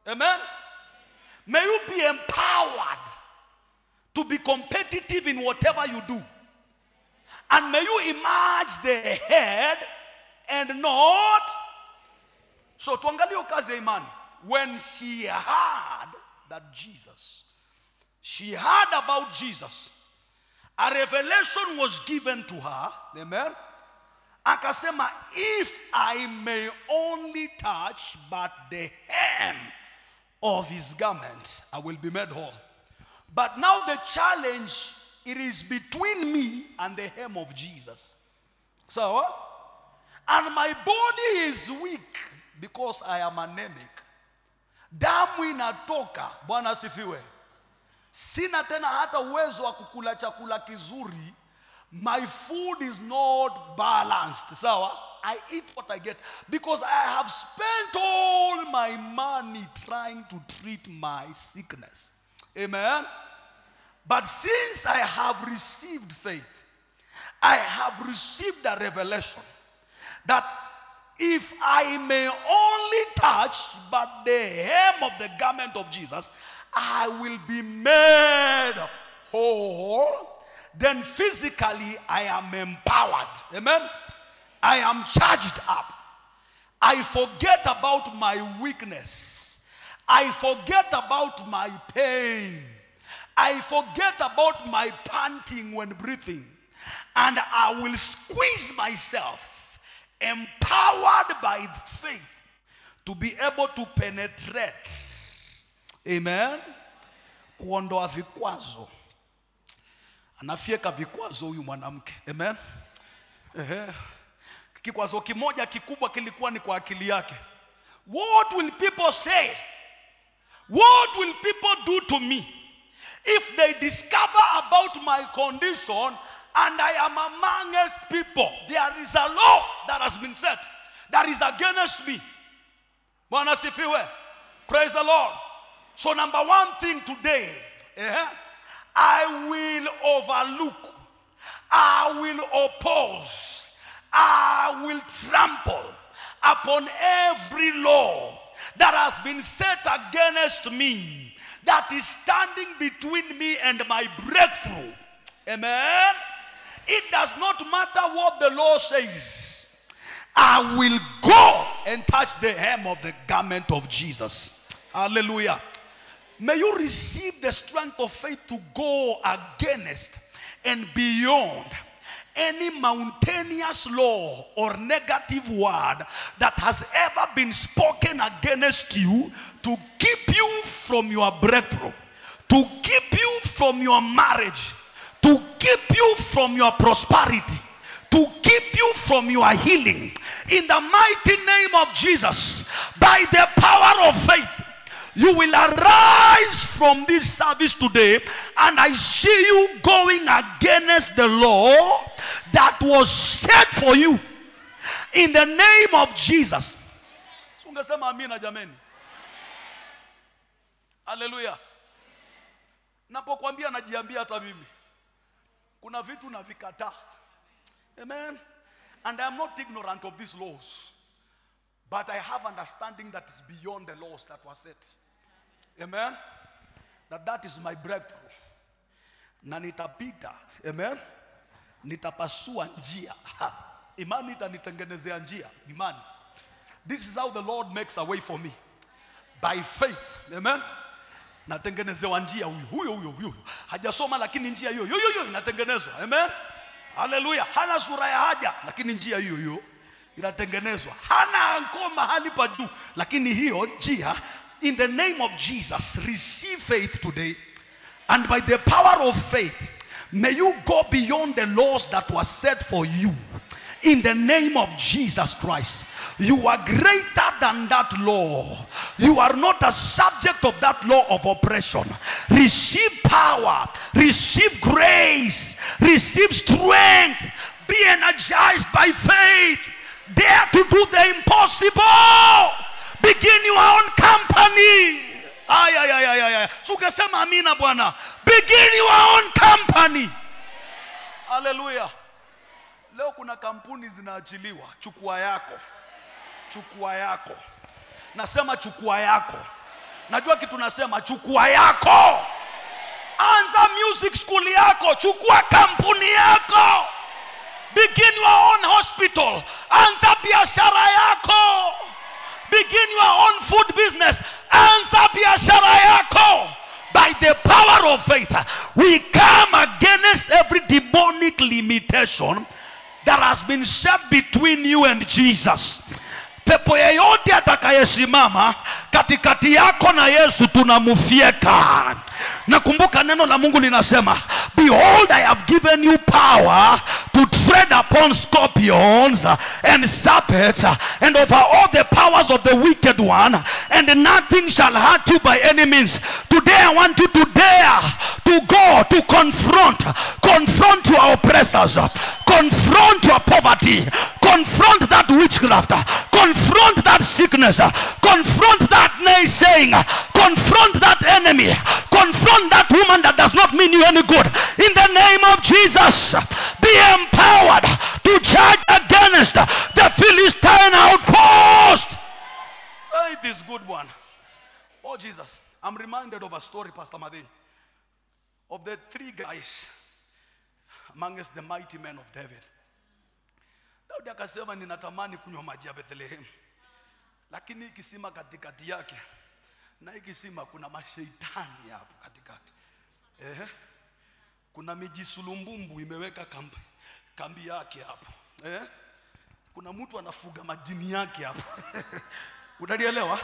Amen. May you be empowered to be competitive in whatever you do. And may you emerge the head and not. So tuangalie kazi ya imani. When she heard that Jesus, she heard about Jesus, a revelation was given to her. Amen. Akasema, if I may only touch but the hem of his garment, I will be made whole. But now the challenge, it is between me and the hem of Jesus. So, and my body is weak because I am anemic. Damu inatoka. Bwana asifiwe. Sina tena hata uwezo wa kukula chakula kizuri. My food is not balanced. Sawa? I eat what I get because I have spent all my money trying to treat my sickness. Amen. But since I have received faith, I have received a revelation that if I may only touch but the hem of the garment of Jesus, I will be made whole. Then physically I am empowered. Amen. I am charged up. I forget about my weakness. I forget about my pain. I forget about my panting when breathing. And I will squeeze myself, empowered by faith, to be able to penetrate. Amen. Kuondoa vikwazo. Anafyeka vikwazo huyu mwanamke. Amen. Kikwazo kimoja kikubwa kilikuwa ni kwa akili yake. What will people say? What will people do to me if they discover about my condition and I am amongst people? There is a law that has been set that is against me. Bwana asifiwe. Praise the Lord. So number one thing today, I will overlook, I will oppose, I will trample upon every law that has been set against me, that is standing between me and my breakthrough. Amen. It does not matter what the law says. I will go and touch the hem of the garment of Jesus. Hallelujah. May you receive the strength of faith to go against and beyond any mountainous law or negative word that has ever been spoken against you to keep you from your breakthrough, to keep you from your marriage, to keep you from your prosperity, to keep you from your healing. In the mighty name of Jesus, by the power of faith, you will arise from this service today, and I see you going against the law that was set for you. In the name of Jesus. Ungesema amina jameni. Hallelujah. Napokuambia najiambia hata mimi. Kuna vitu navikataa. Amen. And I am not ignorant of these laws. But I have understanding that is beyond the laws that were set. Amen. That is my breakthrough. Na nitapita. Amen. Nitapasua njia. Imani itanitengenezea njia. Imani. This is how the Lord makes a way for me. By faith. Amen. Natengenezewa njia huyo huyo huyo. Hajasoma lakini njia hiyo hiyo hiyo inatengenezwa. Amen. Hallelujah. Hana sura ya haja lakini njia hiyo hiyo inatengenezwa. Hana anko mahali pa juu lakini hiyo njia. In the name of Jesus, receive faith today. And by the power of faith, may you go beyond the laws that were set for you. In the name of Jesus Christ, you are greater than that law. You are not a subject of that law of oppression. Receive power, receive grace, receive strength. Be energized by faith. Dare to do the impossible. Begin your own company. Ay, ay, ay, ay, ay. Sukesema amina bwana. Begin your own company. Hallelujah. Leo kuna kampuni zinaachiliwa. Chukua yako. Chukua yako. Nasema chukua yako. Najua kitu nasema, chukua yako. Anza music school yako. Chukua kampuni yako. Begin your own hospital. Anza biashara yako. Begin your own food business. Anza biashara yako. By the power of faith, we come against every demonic limitation that has been set between you and Jesus. Pepo yeyote atakayesimama katikati yako na Yesu tunamufyeka. Nakumbuka neno la Mungu linasema, behold, I have given you power to tread upon scorpions and serpents and over all the powers of the wicked one, and nothing shall hurt you by any means. Today I want you to dare to go to confront your oppressors, confront your poverty, confront that witchcraft, confront that sickness, confront that naysaying, confront that enemy, confront that woman that does not mean you any good. In the name of Jesus, be empowered to charge against the Philistine outpost. Faith is good one. Oh Jesus, I'm reminded of a story, Pastor Madin, of the three guys amongst the mighty men of David. Daudi akasema ninatamani kunywa maji ya Bethlehem, lakini kisima katikati yake na kisima kuna mashaitani hapo katikati. Kuna mijisulumbumbu imeweka kambi yake hapo. Kuna mtu anafuga majini yake hapo. Unanielewa?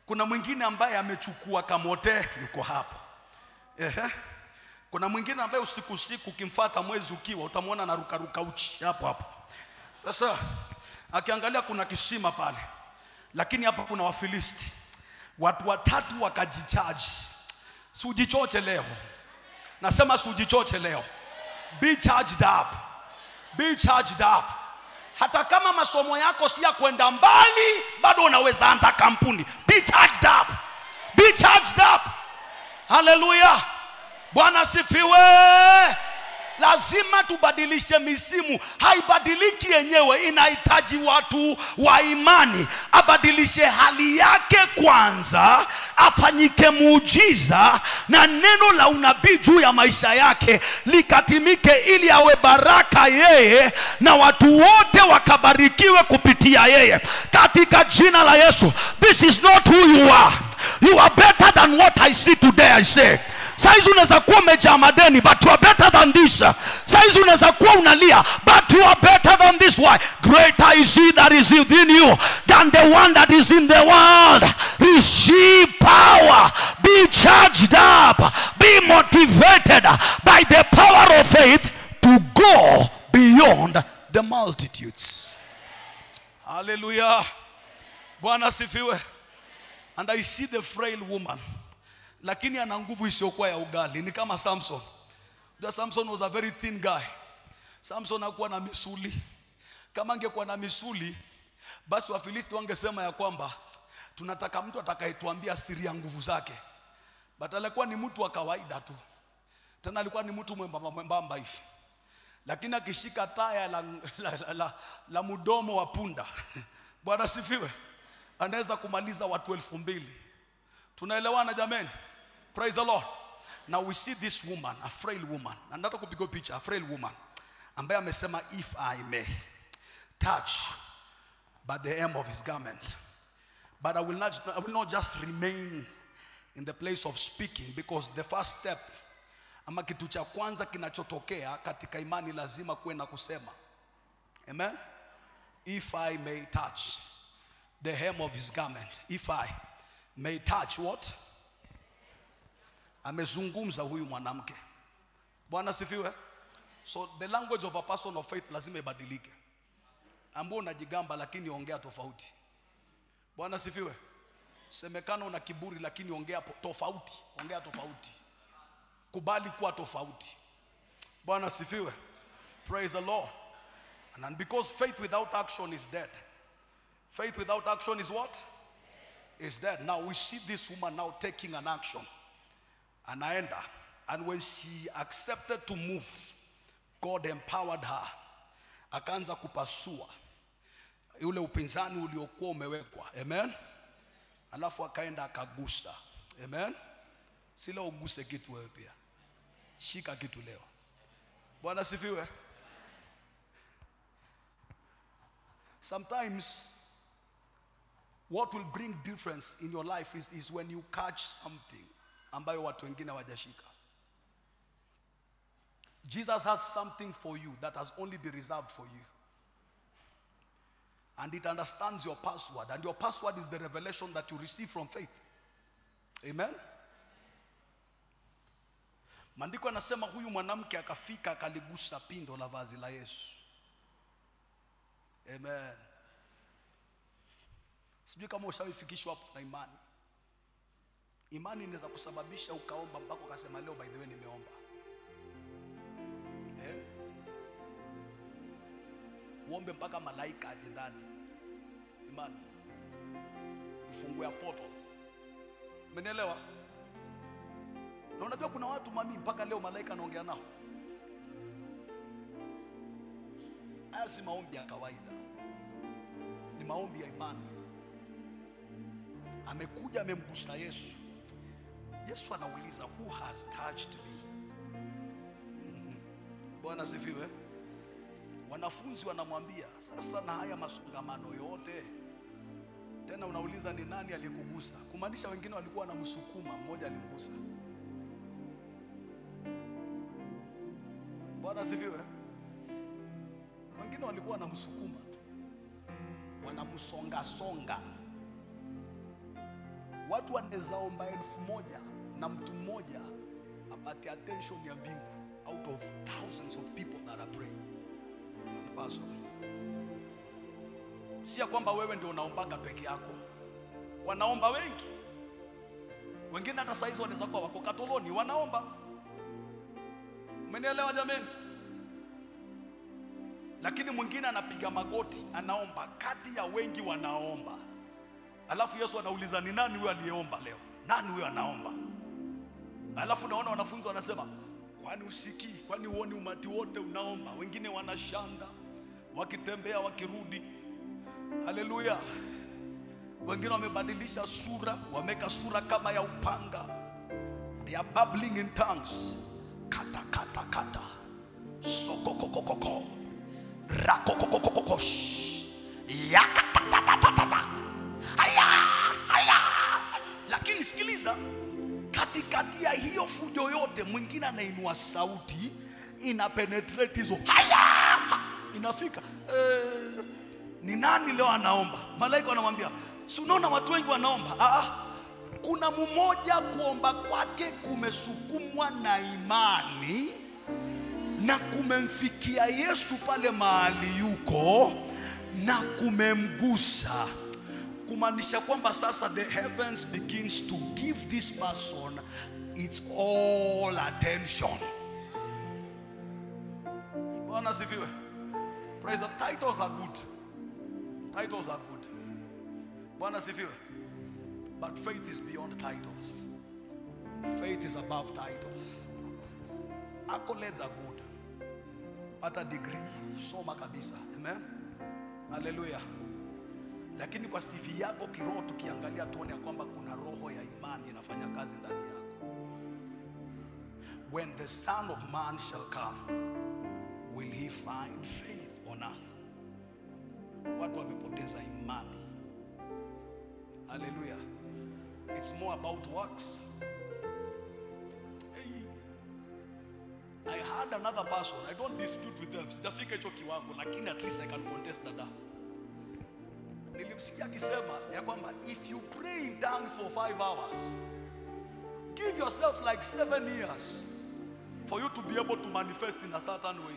Kuna mwingine ambaye amechukua kamote yuko hapo. Kuna mwingine ambaye usiku usiku ukimfuata mwezi ukiwa utamwona anaruka ruka uchi hapo hapo. Sasa akiangalia kuna kisima pale, Lakini hapa kuna Wafilisti. Watu watatu wakajicharge. Sujichoche leo. Nasema sujichoche leo. Be charged up. Be charged up. Hata kama masomo yako si ya kwenda mbali, bado unaweza anza kampuni. Be charged up. Be charged up. Hallelujah. Bwana sifiwe. Lazima tubadilishe misimu. Haibadiliki yenyewe, inahitaji watu wa imani. Abadilishe hali yake kwanza, afanyike muujiza na neno la unabii juu ya maisha yake likatimike, ili awe baraka yeye na watu wote wakabarikiwe kupitia yeye, katika jina la Yesu. This is not who you are. You are better than what I see today, I say. Saizi unaweza kuwa umejaa madeni, but you are better than this. Saizi unaweza kuwa unalia, but you are better than this. Why? Greater is he that is within you than the one that is in the world. Receive power. Be charged up. Be motivated by the power of faith to go beyond the multitudes. Hallelujah. Bwana sifiwe. And I see the frail woman. Lakini ana nguvu isiyokuwa ya ugali. Ni kama Samson. Samson was a very thin guy. Samson hakuwa na misuli. Kama angekuwa na misuli, basi Wafilisti wangesema ya kwamba tunataka mtu atakayetuambia siri ya nguvu zake. But alikuwa ni mtu wa kawaida tu. Tena alikuwa ni mtu mwembamba mwembamba hivi. Lakini akishika taya la mdomo wa punda, Bwana sifiwe, anaweza kumaliza watu 2000. Tunaelewana jameni? Praise the Lord. Now we see this woman, a frail woman. Na nataka kupiga picha, a frail woman ambaye amesema, if I may touch but the hem of his garment. But I will not just remain in the place of speaking, because the first step, ama kitu cha kwanza kinachotokea katika imani, lazima kuwe na kusema. Amen. If I may touch the hem of his garment. If I may touch what? Amezungumza huyu mwanamke. Bwana sifiwe. So the language of a person of faith lazima ibadilike. Ambao unajigamba lakini ongea tofauti. Bwana sifiwe. Semekana una kiburi lakini ongea tofauti. Ongea tofauti. Kubali kuwa tofauti. Bwana sifiwe. Praise the Lord. And because faith without action is dead. Faith without action is what? Is dead. Now we see this woman now taking an action. Anaenda. And when she accepted to move, God empowered her. Akaanza kupasua yule upinzani uliokuwa umewekwa. Amen. Alafu akaenda akagusa. Amen. Si leo uguse kitu wewe pia. Shika kitu leo. Bwana sifiwe. Sometimes what will bring difference in your life is when you catch something ambayo watu wengine hawajashika. Jesus has something for you that has only been reserved for you. And it understands your password. And your password is the revelation that you receive from faith. Amen? Maandiko yanasema huyu mwanamke akafika akaligusa pindo la vazi la Yesu. Amen. Sijui kama ushawifikishwa hapo na imani. Imani inaweza kusababisha ukaomba mpaka ukasema leo by the way nimeomba. Uombe mpaka malaika aje ndani. Imani. Ufungue portal. Umenielewa? Na unajua kuna watu mami mpaka leo malaika anaongea nao. Haya si maombi ya kawaida. Ni maombi ya imani. Amekuja amemgusa Yesu. Yesu anauliza, who has touched me? Bwana sifiwe. Wanafunzi wanamwambia, sasa na haya masongamano yote, tena unauliza ni nani aliyekugusa? Kumaanisha wengine walikuwa wanamsukuma, mmoja alimgusa. Bwana sifiwe. Wengine walikuwa wanamsukuma tu, wanamsonga songa. Watu wanaweza omba 1000 na mtu mmoja apate attention ya mbingu out of thousands of people that are praying. Pastor. Si ya kwamba wewe ndio unaombaga peke yako. Wanaomba wengi. Wengine hata saizi wanaweza kuwa wako Katoloni wanaomba. Umenielewa jameni? Lakini mwingine anapiga magoti, anaomba, kati ya wengi wanaomba. Alafu Yesu anauliza, ni nani huyo aliyeomba leo? Nani huyo anaomba? Alafu naona wanafunzi wanasema, kwani usikii? Kwani uoni umati wote unaomba? Wengine wanashanda, wakitembea wakirudi. Haleluya. Wengine wamebadilisha sura, wameka sura kama ya upanga. They are babbling in tongues. Kata kata kata. Soko koko koko. Rako koko koko koko. Yakatatatatata. Haya, haya. Lakini sikiliza, katikati ya hiyo fujo yote mwingine anainua sauti, ina penetrate hizo. Haya! Inafika. Ni nani leo anaomba? Malaika anamwambia, si unaona watu wengi wanaomba? Kuna mmoja kuomba kwake kumesukumwa na imani na kumemfikia Yesu pale mahali yuko na kumemgusa. Kumaanisha kwamba sasa the heavens begins to give this person its all attention. Bwana asifiwe. Praise the titles are good. Titles are good. Bwana asifiwe. But faith is beyond titles. Faith is above titles. Accolades are good. Pata degree, soma kabisa. Amen. Hallelujah. Lakini kwa CV yako kiroho tukiangalia tuone ya kwamba kuna roho ya imani inafanya kazi ndani yako. When the Son of Man shall come, will he find faith on earth? Watu wamepoteza imani. Hallelujah. It's more about works. Hey. I had another person. I don't dispute with them. Sijafika hicho kiwango, lakini at least I can contest dada. Nilimsikia akisema ya kwamba if you pray in tongues for 5 hours, give yourself like 7 years for you to be able to manifest in a certain way.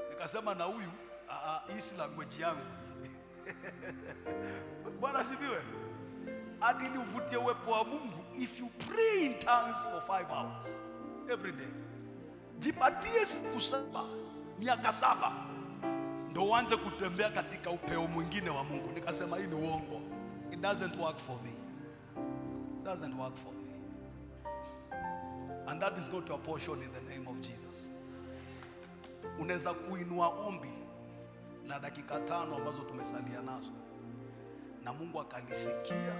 Nikasema na huyu, hii si language yangu. Bwana asifiwe. Hadi uvutie uwepo wa Mungu if you pray in tongues for 5 hours every day. Jipatie siku 7, miaka 7 ndo uanze kutembea katika upeo mwingine wa Mungu. Nikasema hii ni uongo. It doesn't work for me. It doesn't work for me. And that is not your portion in the name of Jesus. Unaweza kuinua ombi la dakika 5 ambazo tumesalia nazo, na Mungu akalisikia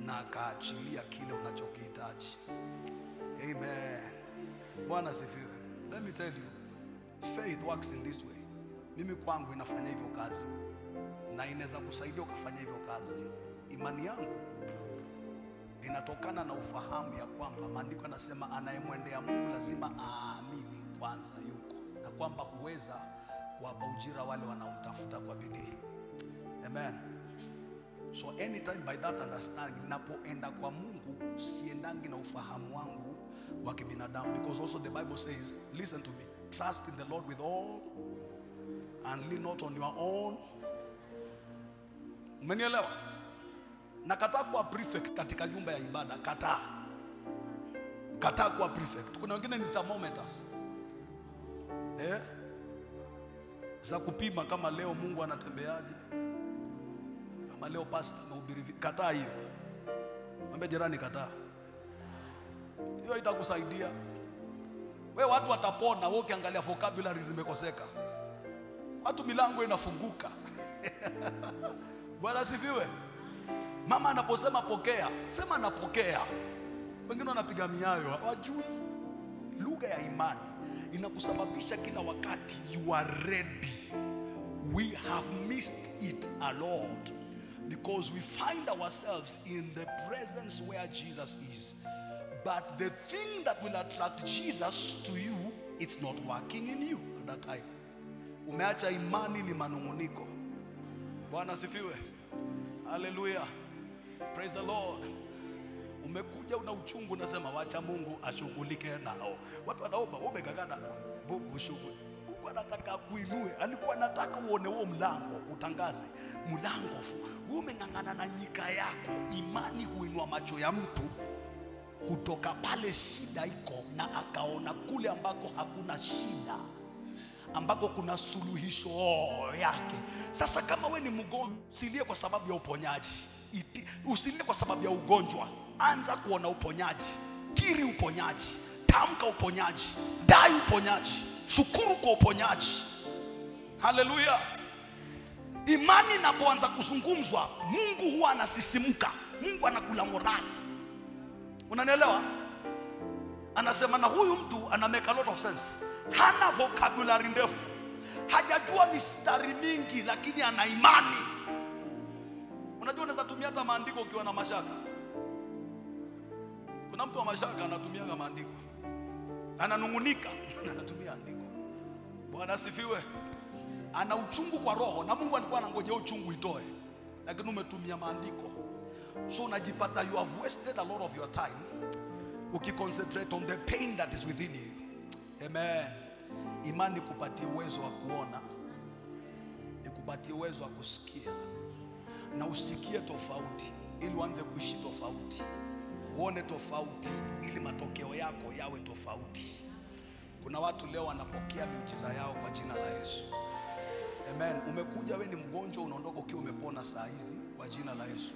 na akaachilia kile unachokihitaji. Amen. Bwana asifiwe. Let me tell you, faith works in this way. Mimi kwangu inafanya hivyo kazi, na inaweza kusaidia ukafanya hivyo kazi. Imani yangu inatokana na ufahamu ya kwamba maandiko yanasema anayemwendea Mungu lazima aamini kwanza yuko, na kwamba huweza kuwapa ujira wale wanaomtafuta kwa bidii. Amen. So anytime by that understanding, ninapoenda kwa Mungu siendangi na ufahamu wangu wa kibinadamu, because also the Bible says, listen to me, trust in the Lord with all and lean not on your own. Umenielewa? Nakataa kuwa prefect katika nyumba ya ibada. Kataa. Kataa kuwa prefect. Kuna wengine ni thermometers. Za kupima kama leo Mungu anatembeaje. Kama leo pastor amehubiri. Kataa hiyo. Mwambie jirani kataa. Hiyo itakusaidia. Wewe watu watapona, wewe ukiangalia vocabulary zimekoseka. Watu milango inafunguka. Bwana asifiwe. Mama anaposema pokea, sema napokea. Wengine wanapiga miayo, hawajui. Lugha ya imani inakusababisha kila wakati you are ready. We have missed it a lot because we find ourselves in the presence where Jesus is. But the thing that will attract Jesus to you, it's not working in you at that time. Umeacha imani ni manunguniko. Bwana asifiwe. Hallelujah. Praise the Lord. Umekuja una uchungu unasema wacha Mungu ashughulike nao. Watu wanaomba umegagana tu. Mungu shughuli. Mungu Mungu anataka kuinue. Alikuwa anataka uone huo mlango, utangaze mlango. Wewe umeng'ang'ana na nyika yako. Imani huinua macho ya mtu kutoka pale shida iko na akaona kule ambako hakuna shida, ambako kuna suluhisho yake. Sasa kama we ni mgonjwa, usilie kwa sababu ya uponyaji. Usilie kwa sababu ya ugonjwa. Anza kuona uponyaji. Kiri uponyaji. Tamka uponyaji. Dai uponyaji. Shukuru kwa uponyaji. Haleluya. Imani inapoanza kuzungumzwa, Mungu huwa anasisimka. Mungu anakula morali. Unanielewa? Anasema na huyu mtu ana make a lot of sense. Hana vocabulary ndefu. Hajajua mistari mingi, lakini ana imani. Unajua unaweza tumia hata maandiko ukiwa na mashaka. Kuna mtu wa mashaka anatumia maandiko. Ananungunika, anatumia andiko. Bwana asifiwe. Ana uchungu kwa roho na Mungu alikuwa anangojea uchungu itoe. Lakini umetumia maandiko. So unajipata you have wasted a lot of your time ukiconcentrate on the pain that is within you. Amen. Imani kupatie uwezo wa kuona, ikupatie uwezo wa kusikia, na usikie tofauti ili uanze kuishi tofauti, uone tofauti ili matokeo yako yawe tofauti. Kuna watu leo wanapokea miujiza yao kwa jina la Yesu. Amen. Umekuja we ni mgonjwa, unaondoka ukiwa umepona saa hizi kwa jina la Yesu.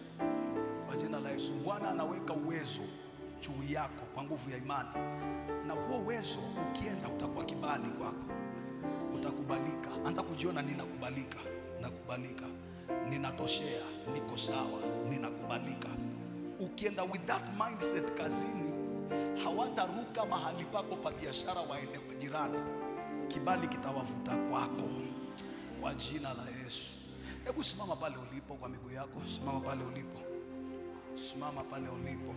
Kwa jina la Yesu. Bwana anaweka uwezo juu yako kwa nguvu ya imani. Na huo uwezo ukienda utakuwa kibali kwako. Utakubalika. Anza kujiona ninakubalika, nakubalika. Ninatoshea, niko sawa, ninakubalika. Ukienda with that mindset kazini, hawataruka mahali pako pa biashara waende kwa jirani. Kibali kitawavuta kwako kwa jina la Yesu. Hebu simama pale ulipo kwa miguu yako. Simama pale ulipo. Simama pale ulipo.